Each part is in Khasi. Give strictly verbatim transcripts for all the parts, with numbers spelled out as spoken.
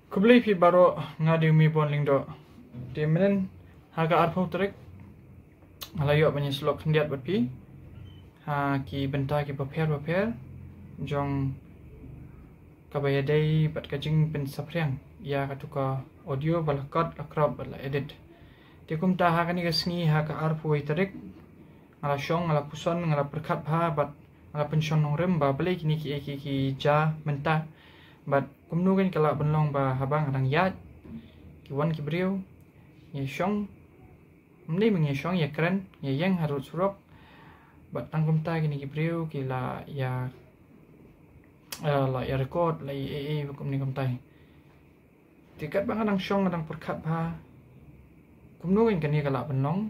Khublei phi baroh, nga dei u Mibon Lyngdoh. Te mynnin ha ka arphew tarik nga la ïoh ban ïasyllok khyndiat bad phi ha ki bynta ki bapher bapher jong kaba ïadei bad ka jingpynsaphriang ïa katu ka audio ba la cut, la crop bad la edit. Te kumta ha kane ka sngi ha ka arphew tarik nga la shong, nga la puson, nga la pyrkhat bha bad nga la pynshong nongrim ba balei kine kiei kiei ki jia mynta bad kumno kan ka lah ban long ba haba nga dang ïaid ki wan ki briew, ngi shong, mynne ngi shong ïakren, ngi ïeng harud surok bad tang kumta kine ki briew ki la ïa, eh, la ïa record, la ïa, eh, eh, kumne kumtai. Te katba nga dang shong nga dang pyrkhat bha kumno kan kane ka lah ban long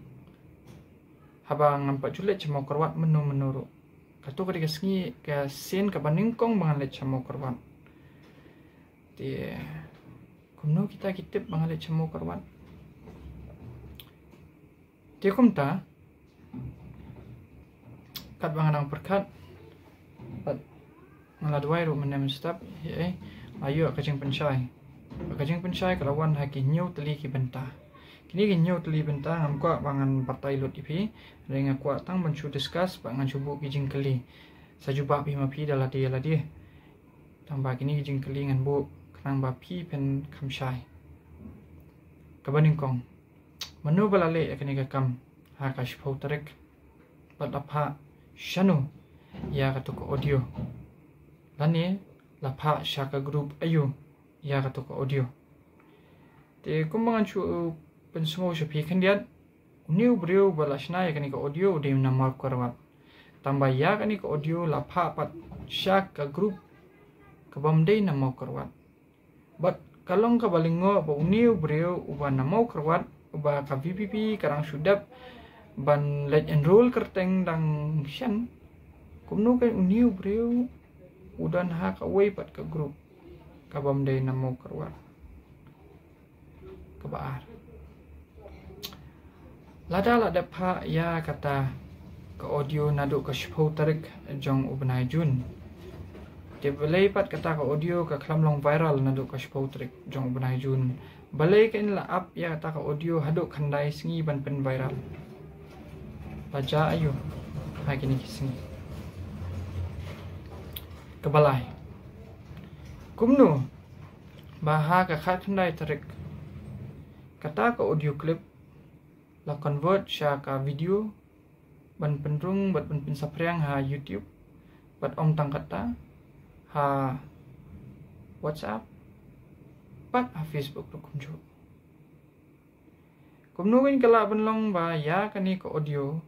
haba ngam pat ju leit sha Mawkyrwat mynno mynno ruh. Kato ka dei ka sngi, ka sien kaba nyngkong ba ngan leit sha Mawkyrwat. Te kumno kita ki tip ba ngan leit sha Mawkyrwat? Te kumta katba nga dang pyrkhat bad nga la duwai ruh mynne mynstep, eh, la ïoh ka jingpynshai. Ka jingpynshai ka la wan ha ki hynñiew tylli ki bynta. Kine ki hynñiew tylli bynta ngam kwah ba ngan batai lut ïa phi, hynrei nga kwah tang ban shu discuss bad ngan shu buh ki jingkylli. Sa jubab hi ma phi da lade lade. Tang ba kine ki jingkylli ngan buh khnang ba phi phin kham shai. Kaba nyngkong, mano ba la leh ïa kane ka kam ha ka shiphew tarik bad la phah shano ïa katu ka audio? Lane la phah sha ka group aïu ïa katu ka audio? Te kumba ngan shu pynsngew sha phi khyndiat, une u briew ba la shna ïa kane ka audio u dei na Mawkyrwat. Tang ba ïa kane ka audio la phah pat sha ka group kabym dei na Mawkyrwat. Bad ka long kaba lyngngoh ba une u briew uba na Mawkyrwat, uba ka VPP ka dang shu dep ban leit enroll kyrteng dang shen, kumno kan une u briew u don ha kawei pat ka group kabym dei na Mawkyrwat? Kaba ar, lada la dep phah ïa kata ka audio naduh ka shiphew tarik jong u bnai Jun, te balei pat kata ka audio ka khlem long viral naduh ka shiphew tarik jong u bnai Jun? Balei kan la ap ïa kata ka audio haduh khyndai sngi ban pynviral? La jia aïu ha kine ki sngi? Kaba lai, kumno ba ha ka khatkhyndai tarik kata ka audio clip la convert sha ka video ban pynrung bad ban pynsaphriang ha YouTube, bad ym tang kata, ha WhatsApp bad ha Facebook ruh kumjuh. Kumno kan ka lah ban long ba ïa kane ka audio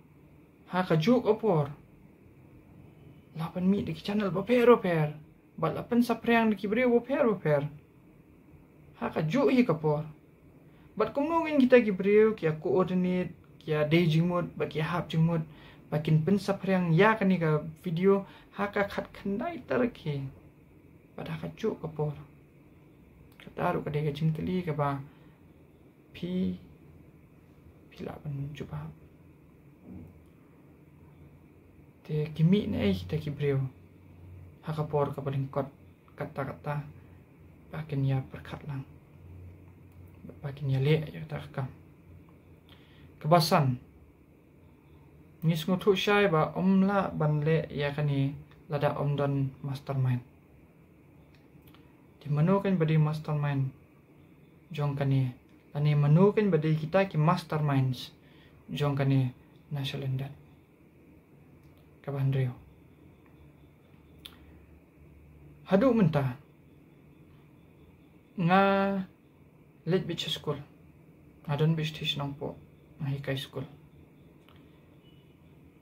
ha kajuh ka por la pynmih da ki channel bapher bapher bad la pynsaphriang da ki briew bapher bapher ha kajuh hi ka por? Bad kumno ngin kita ki briew ki ïa coordinate, ki ïa dei jingmut bad ki ïa hap jingmut ba kin pynsaphriang ïa kane ka video ha ka khatkhyndai tarik hi bad ha kajuh ka por? Kata ruh ka dei ka jingkylli kaba phi, phi lah ban jubab. Te ki mih naei kita ki briew ha ka por kaba lyngkot katta katta ba kin ïa pyrkhat lang, ba kin ïa leh ïa kata ka kam? Kaba san, ngi sngewthuh shai ba ym lah ban leh ïa kane lada ym don mastermind. Te mano kan ba dei mastermind jong kane, lane mano kan ba dei kita ki masterminds jong kane na shalyndet? Kaba hynriew, haduh mynta nga leit beit sha skul, nga don beit sha Nongpoh, nga hikai skul.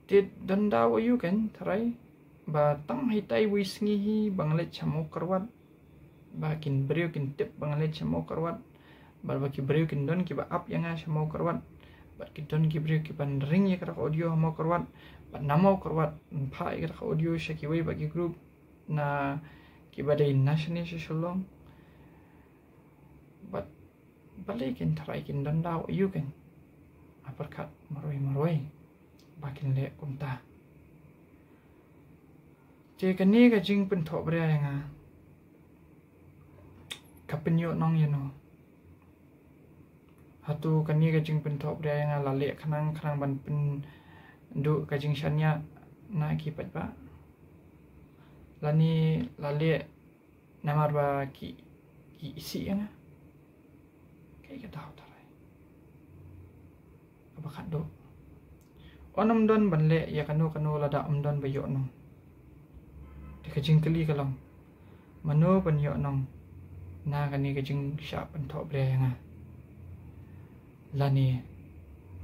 Te don daw aïu kan tharai ba tang haitai wei sngi hi ba nga leit sha Mawkyrwat, ba kin briew kin tip ba nga leit sha Mawkyrwat, bad ba ki briew kin don kiba ap ïa nga sha Mawkyrwat, bad kin don ki briew kiban ring ïa kata ka audio ha Mawkyrwat, bad na Mawkyrwat yn phah ïa kata ka audio sha kiwei pat ki group na kiba dei na shane sha Shillong. Bad balei kan tharai kan don daw aïu kan? Nga pyrkhat marwei marwei ba kin leh kumta. Te kane ka jingpynthohbria ïa nga ka pynïoh nong ïa no? Hato kane ka jingpynthohbria ïa nga la leh khnang khnang ban pynduh ka jingshaniah na ki paidbah? Lane la leh namar ba ki, ki isih ïa nga? Kaei ka daw tharai kaba khatduh? Ym don ban leh ïa kano kano lada ym don ba ïoh nong. Te ka jingkylli ka long, mano ban ïoh nong na kane ka jingshah pynthohbria ïa nga? Lane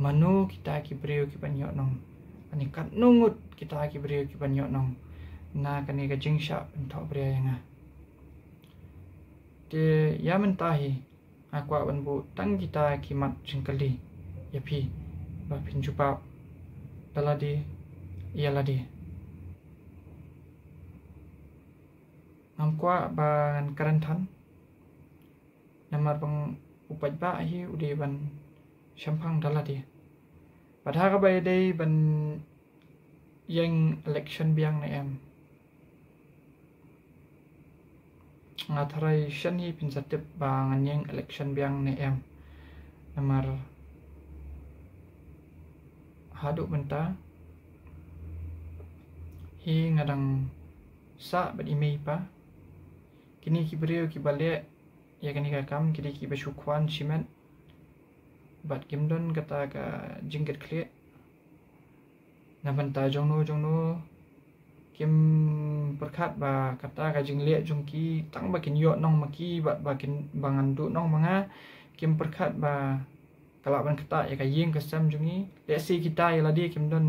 mano kita ki briew ki ban ïoh nong? Lane katno ngut kita ki briew ki ban ïoh nong na kane ka jingshah pynthohbria ïa nga? Te ïa mynta hi nga kwah ban buh tang kita ki mat jingkylli ïa phi, ba phin jubab da lade ïa lade. Ngam kwah ba ngan kren than, namar ba u paidbah hi u dei ban shemphang da lade. Bad ha kaba ïadei ban ïeng election biang ne em, nga tharai shen hi phin sa tip ba ngan ïeng election biang ne em. Namar haduh mynta hi nga dang sah bad i mei i pa. Kine ki briew kiba leh ïa kane ka kam ki dei kiba shu khwan shimet bad kim don kata ka jingkitkhlieh. Na bynta jongno jongno kim pyrkhat ba kata ka jingleh jong ki tang ba kin ïoh nong ma ki bad ba kin, ba ngan duh nong ma nga. Kim pyrkhat ba ka lah ban ktah ïa ka ïing ka sem jong ngi. Lehse kita ïa lade kim don,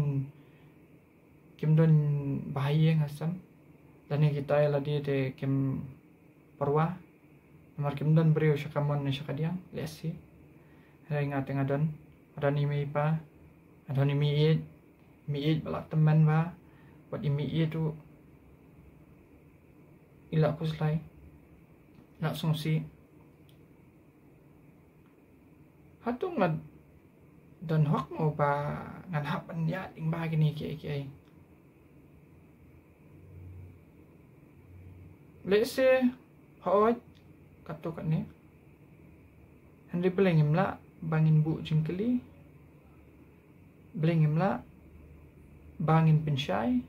kim don ba ha ïing ha sem, lane kita ïa lade te kim pyrwa, namar kim don briew sha ka mon ne sha ka diang, lehse. Hynrei nga te nga don, nga don i mei i pa, nga don i mei ïeit, i mei ïeit ba la tymmen bha, bad i mei ïeit ruh i la khuslai, la sngewsih. Hato nga don hok mo ba ngan hap ban ïaid lyngba kine kiei kiei? Lehse hooid, katto katne. Hynrei balei ngim lah ba ngin buh jingkylli? Balei ngim lah ba ngin pynshai?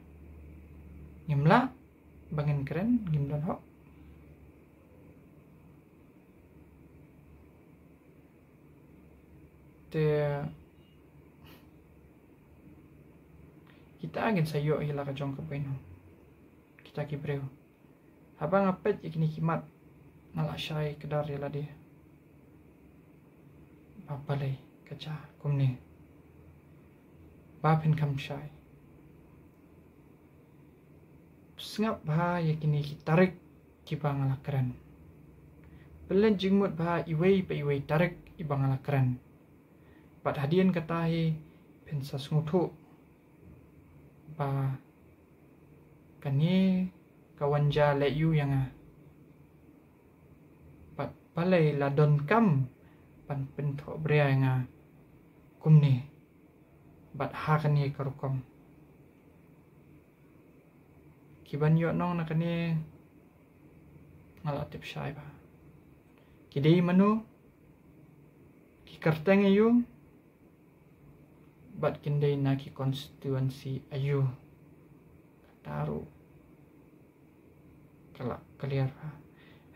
Ngim lah ba ngin kren, ngim don hok? Te kita ngin sa ïoh ïa la ka jong ka bynta kita ki briew. Haba nga peit ïa kine ki mat nga la shai kdar ïa lade. Ba balei ka jia kumne? Ba phin kham shai. Sngap bha ïa kine ki tarik kiba nga la kren. Pynleit jingmut bha iwei pa iwei tarik iba nga la kren. Bad hadien kata hi phin sa sngewthuh ba kane ka wan jia leh ïa nga. Bad balei la donkam ban pynthohbria ïa nga kumne bad ha kane ka rukom? Ki ban ïoh nong na kane nga la tip shai bha. Ki dei mano, ki kyrteng aïu, bad kin dei na ki constituency aïu? Kata ruh ka la clear bha.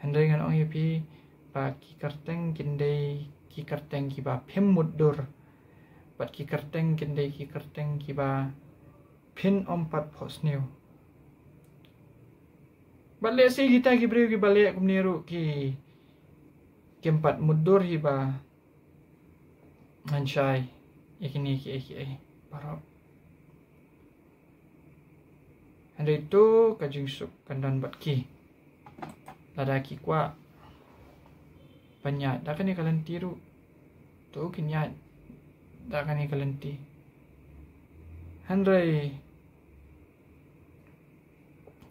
Hynrei ngan ong ïa phi ba ki kyrteng kin dei ki kyrteng kiba phim mutdur, bad ki kyrteng kin dei ki kyrteng kiba phin ym pat phohsniew. Bad lehse kita ki briew kiba leh kumne ruh ki, kim pat mutdur hi ba ngan shai ïa kine kiei kiei baroh. Hynrei to ka jingsuk kan don bad ki. Lada ki kwah ban ïaid da kane ka lynti ruh, to kin ïaid da kane ka lynti. Hynrei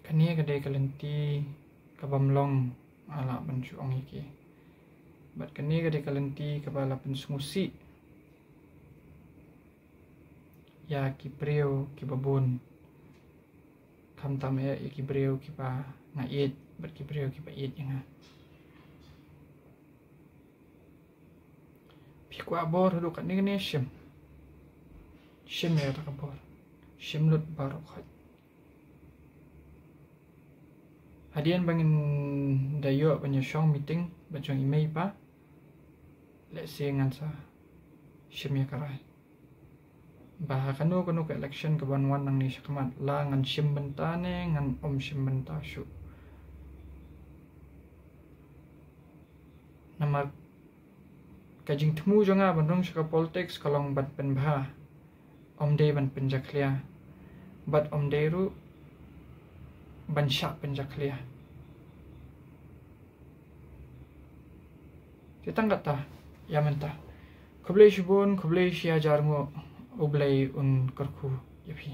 kane ka dei ka lynti ka bym long, nga lah ban shu ong ïa ki. Bad kane ka dei ka lynti kaba la pynsngewsih ïa ki briew kiba bun, khamtam eh ïa ki briew kiba nga ïeit bad ki briew kiba ïeit ïa nga. Kwah bor haduh katne katne, shim. Shim ïa kata ka bor. Shim lut baroh khoit. Hadien ba ngin da ïoh ban ïa shong meeting bad jong i mei i pa, lehse ngan sa shim ïa ka rai ba ha kano kano ka election kaban wan nangne shakhmat, la ngan shim bynta ne ngan ym shim bynta shuh. Namar ka jingthmu jong nga ban rung sha ka politics ka long ban pynbha, ym dei ban pynjakhlia, bad ym dei ruh ban shah pynjakhlia. Te tang kata ïa mynta. Khublei shibun, khublei shihajar nguh, U Blei un kyrkhu ïa phi.